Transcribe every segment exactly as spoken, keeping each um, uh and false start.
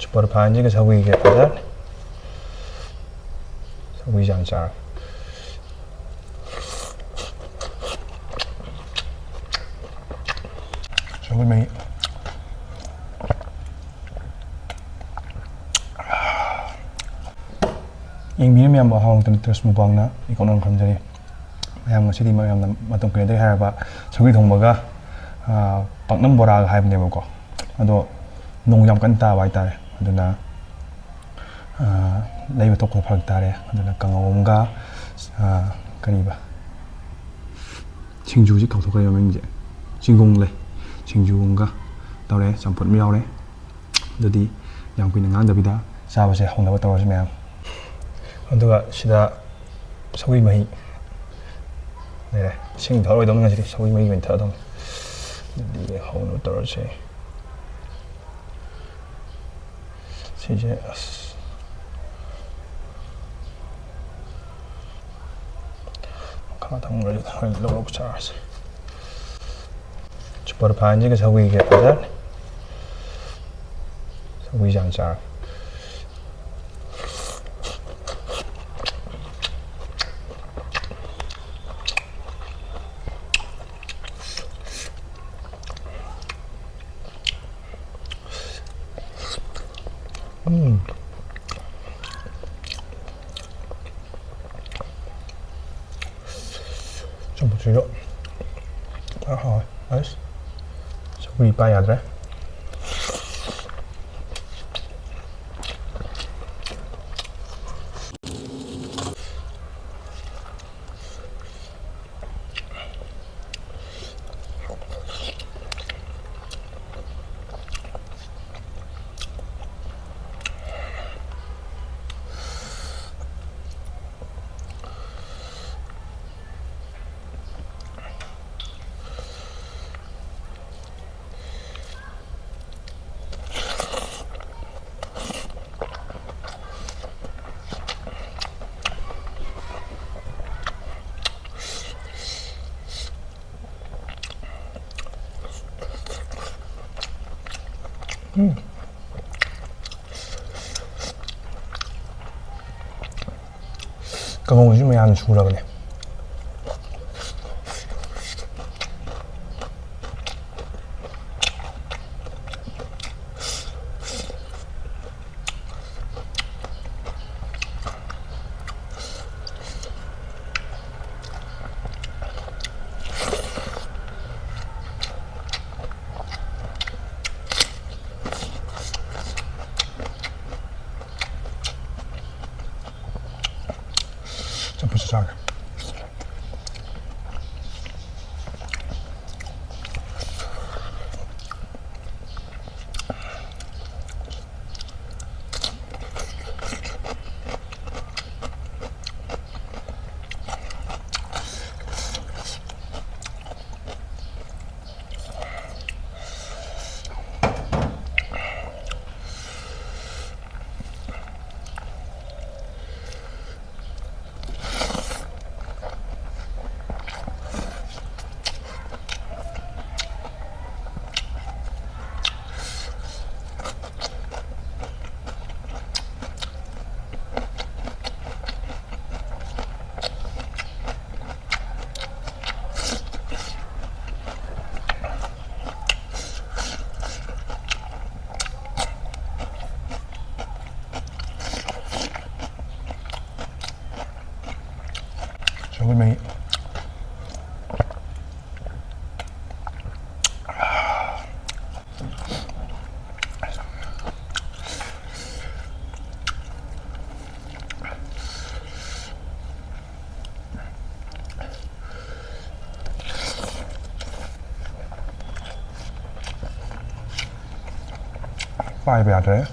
Super ꯐꯥꯏꯟꯁꯤꯒ ꯁꯧꯒ꯭ꯔꯤꯒ ꯐꯖꯔꯦ꯫ ꯁꯧꯒ꯭ꯔꯤꯁꯦ ꯍꯥꯟꯅ ꯆꯥꯔꯒꯦ꯫ ꯁꯧꯒ꯭ꯔꯤ ꯃꯍꯤ꯫ ꯌꯦꯡꯕꯤꯔꯤꯕ ꯃꯌꯥꯝꯕꯨ ꯑꯍꯥꯎ ꯍꯥꯎꯇꯅ ꯇ꯭ꯔꯁ ꯃꯨꯛꯕꯥꯡꯅ ꯏꯀꯣꯛ ꯅꯣꯡ ꯈꯝꯖꯔꯤ꯫ ꯃꯌꯥꯝ ꯉꯁꯤꯗꯤ ꯃꯌꯥꯝꯅ ꯃꯇꯝ ꯀꯨꯏꯅꯗꯒꯤ ꯍꯥꯏꯔꯕ ꯁꯧꯒ꯭ꯔꯤ ꯊꯣꯡꯕꯒ, ꯑꯥ, ꯄꯥꯛꯅꯝ ꯕꯣꯔꯥꯒ ꯍꯥꯏꯕꯅꯦꯕꯀꯣ꯫ ꯑꯗꯣ ꯅꯣꯡ ꯌꯥꯝ ꯀꯟꯅ ꯇꯥꯕ ꯍꯥꯏꯇꯥꯔꯦ꯫ ꯑꯗꯨꯅ, ꯑꯥ, ꯂꯩꯕ ꯊꯣꯛꯄꯗ ꯐꯔꯛ ꯇꯥꯔꯦ꯫ ꯑꯗꯨꯅ ꯀꯥꯡꯉꯧ ꯑꯃꯒ, ꯑꯥ, ꯀꯔꯤꯕ? ꯁꯤꯡꯖꯨꯁꯤ ꯀꯥꯎꯊꯣꯛꯈ꯭ꯔꯦ ꯃꯃꯤꯡꯁꯦ꯫ ꯆꯤꯡꯒꯣꯡ ꯂꯩ꯫ ꯁꯤꯡꯖꯨ ꯑꯃꯒ ꯇꯧꯔꯦ, ꯆꯝꯐꯨꯠ ꯑꯃ ꯌꯥꯎꯔꯦ꯫ ꯑꯗꯨꯗꯤ ꯌꯥꯝ ꯀꯨꯏꯅ ꯉꯥꯡꯗꯕꯤꯗ ꯆꯥꯕꯁꯦ ꯍꯧꯅꯕ ꯇꯧꯔꯁꯤ ꯃꯌꯥꯝ꯫ ꯑꯗꯨꯒ ꯁꯤꯗ ꯁꯧꯒ꯭ꯔꯤ ꯃꯍꯤ ꯂꯩꯔꯦ꯫ ꯏꯁꯤꯡ ꯊꯛꯑꯔꯣꯏꯗꯧꯅꯤ ꯉꯁꯤꯗꯤ, ꯁꯧꯒ꯭ꯔꯤ ꯃꯍꯤ ꯑꯣꯏꯅ ꯊꯛꯑꯗꯧꯅꯤ꯫ ꯑꯗꯨꯗꯤ ꯍꯧꯅꯕ ꯇꯧꯔꯁꯦ꯫ ꯁꯤꯁꯦ ꯑꯁ꯫ ꯃꯈꯥ ꯊꯪꯕꯁꯤꯗ ꯍꯣꯔꯦꯟ ꯂꯧꯔꯒ ꯆꯥꯔꯁꯦ꯫ ꯁꯨꯄꯔ ꯐꯥꯏꯟꯁꯤꯒ ꯁꯧꯒ꯭ꯔꯤꯒ ꯐꯖꯔꯦ꯫ ꯁꯧꯒ꯭ꯔꯤ ꯆꯥꯡ ꯆꯥꯔꯦ꯫ ꯎꯝ꯫ ꯆꯝꯐꯨꯠꯁꯤꯁꯨ ꯐꯖꯅ ꯍꯥꯎꯋꯦ꯫ ꯑꯁ, ꯁꯧꯒ꯭ꯔꯤ ꯄꯥꯏ ꯌꯥꯗ꯭ꯔꯦ꯫ ꯀꯥꯡꯉꯧꯁꯤ ꯃꯌꯥꯝꯅ ꯁꯨꯔꯕꯅꯦ꯫ ꯆꯝꯐꯨꯠꯁꯨ ꯆꯥꯒꯦ꯫ ꯁꯧꯒ꯭ꯔꯤ ꯃꯍꯤ꯫ ꯄꯥꯏꯕ ꯌꯥꯗ꯭ꯔꯦ꯫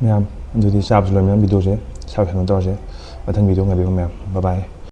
ꯃꯌꯥꯝ, ꯑꯗꯨꯗꯤ ꯆꯥꯕꯁꯨ ꯂꯣꯏ, ꯃꯌꯥꯝ, ꯚꯤꯗꯤꯑꯣꯁꯦ ꯁꯥꯡꯅ ꯇꯧꯔꯁꯦ꯫ ꯃꯊꯪ ꯚꯤꯗꯤꯑꯣ ꯉꯥꯏꯕꯤꯌꯨ ꯃꯌꯥꯝ꯫ ꯕꯥꯏ ꯕꯥꯏ꯫